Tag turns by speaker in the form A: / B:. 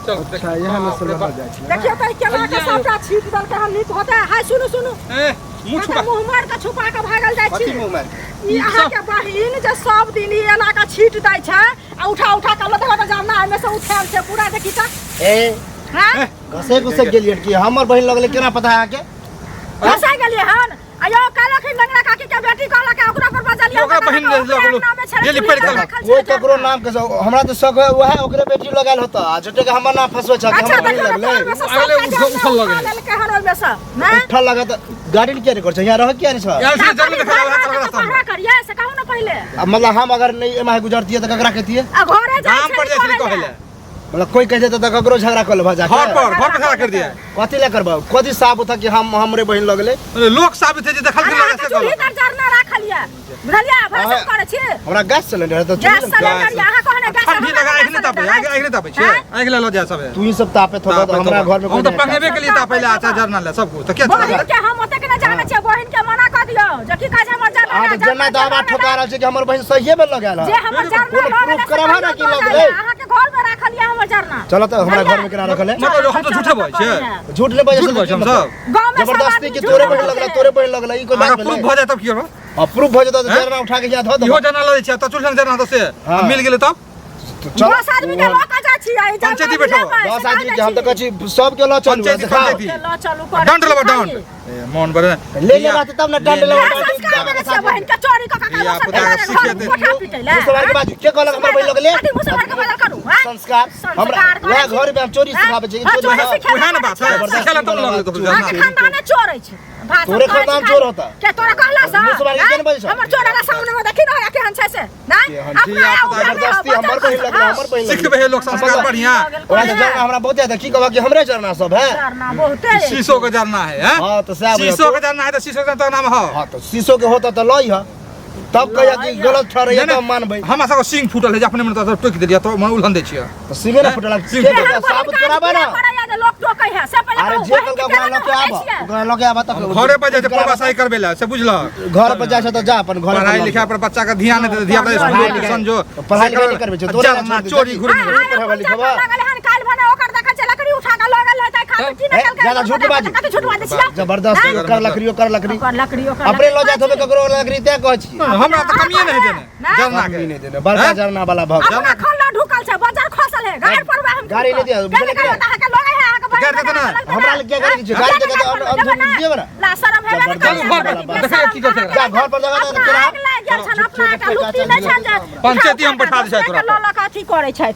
A: चल देख।
B: अच्छा इएह में से लहर जाइ छै।
C: देखियौ तऽ ई केना के सबटा छीट देलकै हन, नीक होतै? हाय, सुनू सुनू।
A: ए, मुँह छुपा।
C: मुँह मारि कऽ छुपा कऽ भागल जाइ छी।
D: कथी मुँह मारि?
C: ई अहाँके बहिन जे सब दिन ई एना कऽ छीट दै छै आ उठा उठा कऽ लऽ तऽ जरना एहिमे से उठायल छै पूरा, देखी तऽ।
D: ए।
C: हँ।
D: घसे घुसे गेलियै कि हमर बहिन लगलै, केना पता है अहाँके?
C: फंसा गेलियै हन। आ यौ, काल्हि लंगड़ा काकी के बेटी कहलक आ ओकरा पर बजलियै।
A: ओकरा बहिन लगलो। गेली पढ़ि कऽ।
D: कोई ककरो नाम के हमरा तऽ शक है, वएह ओकरे बेटी लगायल होता आ झूठे के हमर नाम फंसबै छै कि
C: अच्छा
D: हमर बहिन
C: देखियौ
D: लगलै।
C: ने, तोहर में से
A: अगले
C: सबटा
A: उठल
C: जरना
A: लगलै।
C: उठा लेलकै हन ओहिमे से, नहि?
D: उठल लगा तऽ गाड़ी किया नहीं करै छै, यहाँ रह किया नहीं छै?
A: यार से जल्दी देखा
C: पढ़ा
A: रास्ता।
C: करिए से कहू ने पहिले।
D: आ मतलब हम अगर नहीं एमा गुजरतियै तऽ ककरा कहतियै?
C: आ घरे जाइ
A: गाम
C: छै।
A: पर जाइ छली कहै लए।
D: मतलब कोई कह देते तऽ ककरो झगड़ा कर लेबा जाके?
A: घर पर झगड़ा कर दिया।
D: कथी लए करबा? कथी साबुत है कि हम हमरे बहिन लगलै?
A: लोक साबित है जे देखल
C: अरे
A: के
C: अहाँके
A: से
C: चूल्ही
A: कहलक।
C: तर जरना राखल यऽ, बुझलियै? भाषण
D: अहाँ-
C: करै छी।
D: हमरा गैस सिलेंडर है तऽ
C: गैस
D: चूल्ही
C: सिलेंडर यऽ, अहाँ कहने गैस
A: ठंडी
C: हमरा
A: लगा
C: गैस
A: आँखि नहि तापै,
C: सिलेंडर
A: आँखि आँखि नहि तापै छै, आँखि लए लऽ जा सब।
D: तू ही सब तापे थोड़ा
A: तापै
D: हमरा
A: थोड़ा।
D: घर में
A: हम
D: कोई
A: तऽ
D: नहीं
A: पकड़ेबे के लिए तापै ले अच्छा जरना ले सब कुछ तऽ के
C: बहिन के हम ओतेक नहि जानै छियै, बहिन के मना कऽ दियौ जे की कहै छै हमर जरना।
D: अहाँ तऽ जरना दावा ठोका रहल छै कि हमर बहिन सहिए में लगायल
C: जे
D: है।
C: हमर जरना
D: कोनो
C: लऽ गेलै
D: प्रूफ
C: से
D: करबा ना
C: कहियो
D: कि
C: लऽ
D: लगलै।
C: जाइए। अहाँके घर में राखल यऽ हमर जरना।
D: चलो तऽ हमरा घर में केना रखल है?
A: मतलब हम तऽ झूठे बजै छियै।
D: झूठ नहीं बजै।
A: झूठ बजै हम सब?
C: गाँव में सब
D: जबरदस्ती
C: आदमी
D: कि
C: झूठ
D: तोरे बहिन
C: बोलै
D: लगला,
C: छै।
D: तोरे बहिन लगला, ई कोई बात
A: अगर प्रूफ
D: भेलै?
A: भऽ जाए तब की करबै?
D: आ प्रूफ भऽ जेतौ तऽ
A: हैं?
D: जरना उठा के यहाँ धऽ
A: इहो
D: देबौ।
A: जरना लऽ लै छियै तऽ चूल्हा जरना तऽ से
D: हाँ।
A: मिल गेलै तब।
D: चल।
C: 10 आदमी के लऽ कऽ जाइ छियै, ई जरना
A: पंचायती बैठो।
C: मिलेबै,
D: 10
C: से
D: आदमी के
C: जाइ
D: हम तऽ
C: छी।
D: कहै छी सबके लऽ चलू।
A: पंचायती,
D: देखाओ।
A: पंचायती।
C: लऽ चलू करै
A: दंड
C: छी
A: लेबै
C: खाली।
A: दंड। ए, मोन बड़े
D: ले लेबा तऽ तब ने दंड लेबा।
C: इएह संस्कार देने छियै बहिन के, चोरी कऽ कऽ
A: धिया
C: दोसर
A: पुता
C: के
A: के सिखेतै।
C: घर कोठा पिटै लए।
D: मुसलमान के बाजू के कहलक हमर बहिन लगले?
C: कथी मुसलमान के बदल करू, हाँ?
D: संस्कार हमरा
C: संस्कार करै
D: वएह
C: छी।
D: घर में हम चोरी
C: हाँ?
D: सिखाबै छी।
C: हाँ,
D: चोरी
C: चोरी
D: हाँ।
C: सिखेला
A: उएह ने बात है,
C: जबरदस्ती
A: सिखेला तब लगलै तो
C: अहाँके
A: जरना।
C: खानदाने चोर अछि। भाषण
D: तोरे
C: करै छी
D: खानदान
C: खाली।
D: चोर होता।
C: के तोरा कहला से?
D: मुसलमान के
C: हाँ?
D: केना बजै छौ?
C: हमर चोर वाला सामने में देखी न केहन छै से, नहि?
D: केहन
C: अपना
A: धिया पुता
C: उएह नहि
D: जबरदस्ती
C: बचल
D: हमर बहिन
C: खसल,
D: लगलै,
C: हाँ।
D: हमर बहिन लगलै।
A: सिखबै है लोक संस्कार बढ़िया।
D: ओकरा तऽ जरना हमरा बहुत याद है, की कहबा कि हमरे जरना सब है।
C: जरना बहुते।
A: शीशो के जरना है, हैं?
D: हाँ, तऽ सएह बुझा
A: शीशो
D: तो।
A: के जरना है तऽ शीशो के तो नाम हो।
D: हाँ तऽ शीशो के होता तऽ लई ह, तब कहिया कि गलत ठहरैया
A: नहि,
D: तब मानबै।
A: हमरा सबके सिंह फूटल है जे अपने मन तऽ टोकि देलियै तऽ मन उलहन दै छियै।
D: तऽ सिंगे ने फुटल
A: सिंह
D: के
A: फुटल।
D: कहलक? साबुत कराबा ना।
C: करैया जे लोक टोकै है से पहिले
D: अरे
C: कहू,
D: जे
C: बहिन
D: कहलकै
C: के
D: ओकरा
C: केना
D: लऽ के
C: हटै
D: आबऽ,
C: छियै?
D: ओकरा लऽ के आबऽ तब
A: घरे पर जाइ छै प्रवासाई करबै लए से बुझलह।
D: घर पर जाइ छै तऽ जा अपन घर।
A: पढ़ाई लिखाई पर बच्चा के ध्यान नहि देतै, धिया पुता स्कूल ट्यूशन जो
D: पढ़ाई लिखाई नहि करबै छै, तोरे
A: जरना
D: छोड़ि दे,
A: चोरी घुर।
C: हाँ, हाँ,
D: पढ़ाई
C: अपन
D: लिखाई।
C: जरना लगल हन, काल्हि भने ओकर देखै छै लकड़ी उठा कऽ लऽ गेल है, ताहि खातिर की नहि
D: ए,
C: केलकै,
D: ज्यादा झूठ बाजू।
C: कथी झूठ बाजै छियै?
D: जबरदस्ती
A: नहि।
D: ओकर लकड़ी, ओकर लकड़ी।
C: ओकर लकड़ी, ओकर
D: अपने
C: लकड़ी।
D: लऽ जाइत होबै ककरो लकड़ी तैं कहै छियै।
A: हमरा तऽ कमिए नहि देने
C: नहि।
A: जरना
D: कमी
A: के
D: नहि देने बड़का
A: हैं?
D: जरना वाला भग।
C: अपना खल्ला ढुकल छै, बजर खसल है, गाड़ पर हम
D: गाड़ी नहि दिअ,
C: केने
D: बुझलियै?
C: कहियो तऽ अहाँके लगै है अहाँके बहिन
A: गाड़ी देतै
C: बना
A: ने?
C: कऽ लगतै।
D: हमरा लग किया गाड़ी दै छियै? गाड़ी
C: किया
D: देके तऽ
C: गाड़ी
D: अंधुर
C: देबै ने?
D: दियौ ने।
C: ला शरम हेबे ने
D: जबरदस्त
C: करै
A: घर
C: छै।
A: पर देखियौ की करै छै।
D: जा घर पर जगह
C: अपना
D: तोरा
C: आगि लागि गेल छनि, अपना आके लुत्ती नहि छनि जे
A: पंचायती हम बैठा दै छै तोरा पर।
C: लऽ लऽ कऽ अथी करै छै।